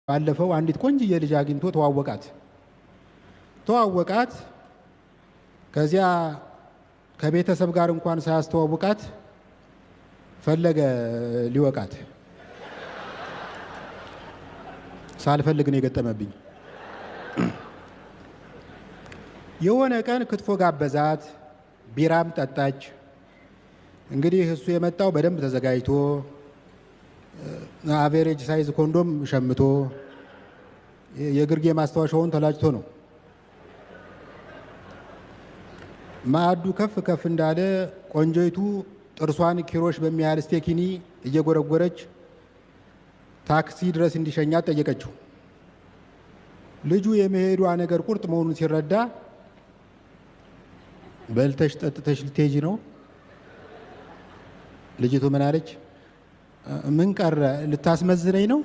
ባለፈው አንዲት ቆንጅዬ ልጅ አግኝቶ ተዋወቃት ተዋወቃት። ከዚያ ከቤተሰብ ጋር እንኳን ሳያስተዋውቃት ፈለገ ሊወቃት። ሳልፈልግ ነው የገጠመብኝ። የሆነ ቀን ክትፎ ጋበዛት፣ ቢራም ጠጣች። እንግዲህ እሱ የመጣው በደንብ ተዘጋጅቶ average size ኮንዶም ሸምቶ የግርጌ ማስታወሻውን ተላጭቶ ነው። ማዕዱ ከፍ ከፍ እንዳለ ቆንጆይቱ ጥርሷን ኪሮሽ በሚያህል ስቴኪኒ እየጎረጎረች ታክሲ ድረስ እንዲሸኛት ጠየቀችው። ልጁ የመሄዷ ነገር ቁርጥ መሆኑን ሲረዳ በልተሽ ጠጥተሽ ልትሄጂ ነው? ልጅቱ ምን አለች? ምን ቀረ? ልታስመዝነኝ ነው?